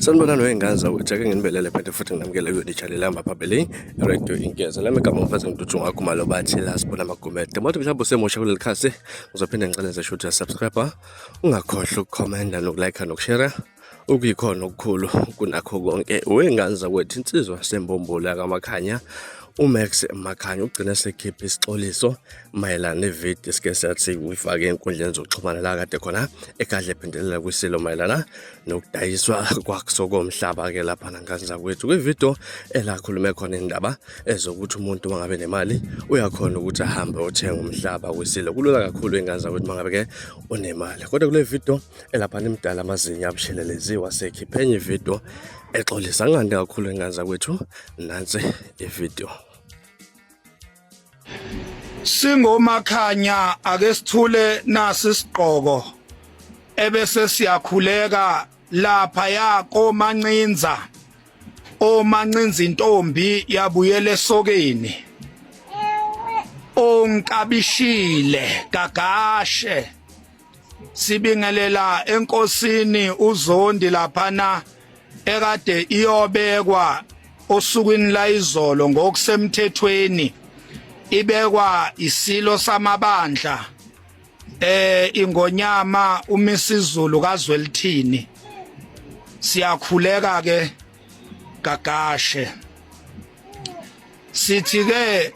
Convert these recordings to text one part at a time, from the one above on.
Sanibonani wey'ngane zakwethu, ake nginibelele phinde futhi nginamukele kuyona i-channel ehamba phambili, Radio Inkeza. Lami igama umfazi ngiduthu ngakho bathi la sibona amagumede. Mawuthi mhlawumbe usemusha kuleli khasi, ngizophinde ngicele nje ukuthi subscribe, ungakhohlwa ukukhomenta nokulike nokushare. Okuyikhona okukhulu kunakho konke wey'ngane zakwethu, insizwa sembumbulu yakamakhanya uMax Makhanya ugcine sekhipha isixoliso mayelana nevidiyo esike sathi uyifake enkundleni zokuxhumana la kade khona egadle ephindelela kwisilo mayelana nokudayiswa kwakuso komhlaba-ke lapha nangane zakwethu. Kwividiyo elakhulume khona indaba ezokuthi umuntu uma ngabe nemali uyakhona ukuthi ahambe othenga umhlaba kwisilo. Kulula kakhulu ingane zakwethu uma ngabe-ke unemali. Kodwa kule vidiyo elapha nimdala amazinyo abushelelezi wasekhiphe enye ividiyo exolisa ngande kakhulu ingane zakwethu. Nansi ividiyo. Singomakhanya ake sithule nasi isigqoko ebese siyakhuleka lapha ya komancinza omancinza intombi yabuyela esokeni onkabishile gagashe sibingelela enkosini uZondi laphana ekade iyobekwa osukwini layizolo ngokusemthethweni ibekwa isilo samabandla ingonyama uMisizulu kaZwelithini. Siyakhuleka ke gagashe, sithi ke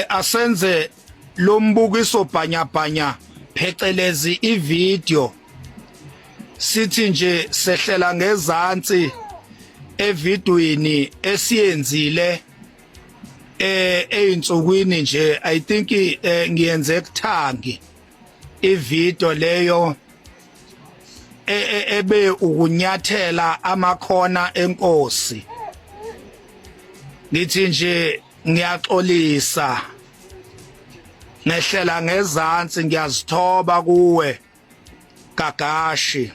asenze lombukiso bhanyabhanya phecelezi ivideo, sithi nje sehlela ngezansi evidweni esiyenzile einsukwini nje. I think ngiyenze kuthangi ivideo leyo ebe ukunyathela amakhona enkosi. Ngithi nje ngiyaxolisa, ngehlela ngezansi, ngiyazithoba kuwe gagashi.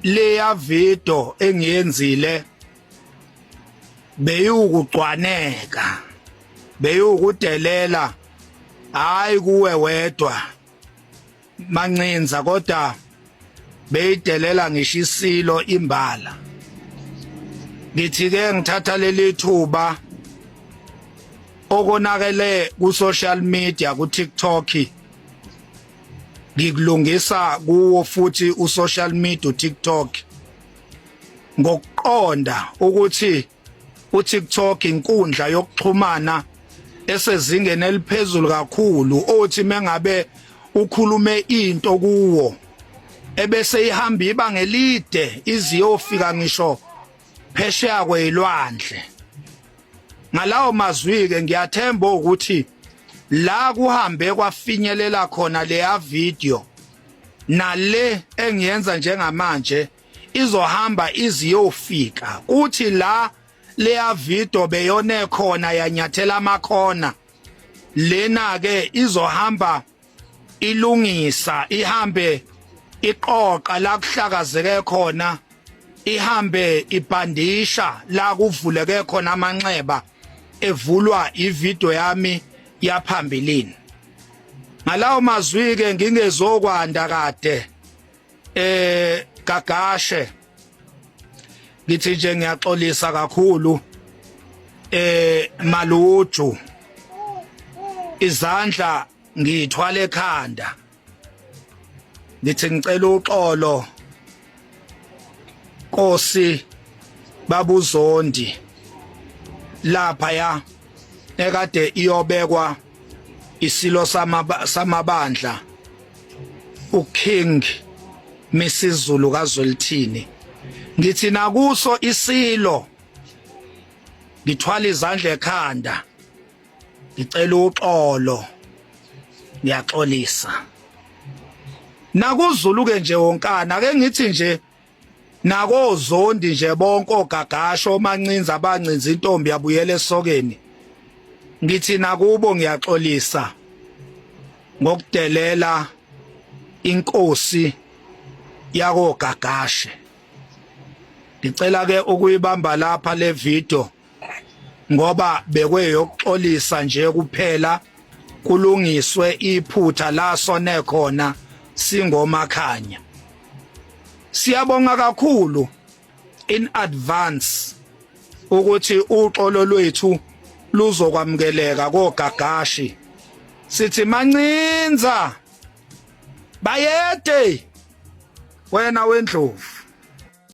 Leya video engiyenzile beyukugcwaneka, beyukudelela, hayi kuwe wedwa mancinza, kodwa beyidelela ngisho isilo imbala. Ngithi ke ngithatha leli thuba okonakele ku social media, ku TikTok, ngikulungisa kuwo futhi u social media u TikTok, ngokuqonda ukuthi uTikTok inkundla yokuxhumana esezingeni eliphezulu kakhulu, othi mengabe ukhulume into kuwo ebese ihamba ibanga elide iziyofika ngisho phesheya kwezilwandle. Ngalawo mazwi ke ngiyathemba ukuthi la kuhambe kwafinyelela khona leya video nale engiyenza njengamanje izohamba iziyofika kuthi la leya video beyone khona yanyathela amakhona, lena ke izohamba ilungisa, ihambe iqoqa la kuhlakazeke khona, ihambe ibhandisha la kuvuleke khona amanxeba evulwa ivideo yami yaphambilini. Ngalawo mazwi ke ngingezokwanda kade gagashe, ngithi nje ngiyaxolisa kakhulu maluju, izandla ngiyithwala ekhanda, ngithi ngicela uxolo Nkosi babuzondi lapha ya ekade iyobekwa isilo samabandla uKing Misizulu kaZwelithini. Ngithi nakuso isilo ngithwala izandla ekhanda, ngicela uxolo, ngiyaxolisa nakuZulu ke nje wonkana. Ake ngithi nje nakozondi nje bonke ogagasho omancinza abancinza intombi yabuyela esokeni, ngithi nakubo ngiyaxolisa ngokudelela inkosi yakogagashe. Ngicela ke ukuyibamba lapha le video ngoba bekweyokuxolisa nje kuphela, kulungiswe iphutha la sone khona singomakhanya. Siyabonga kakhulu in advance ukuthi uxolo lwethu luzokwamukeleka kogagashi. Sithi mancinza bayede wena wendlovu.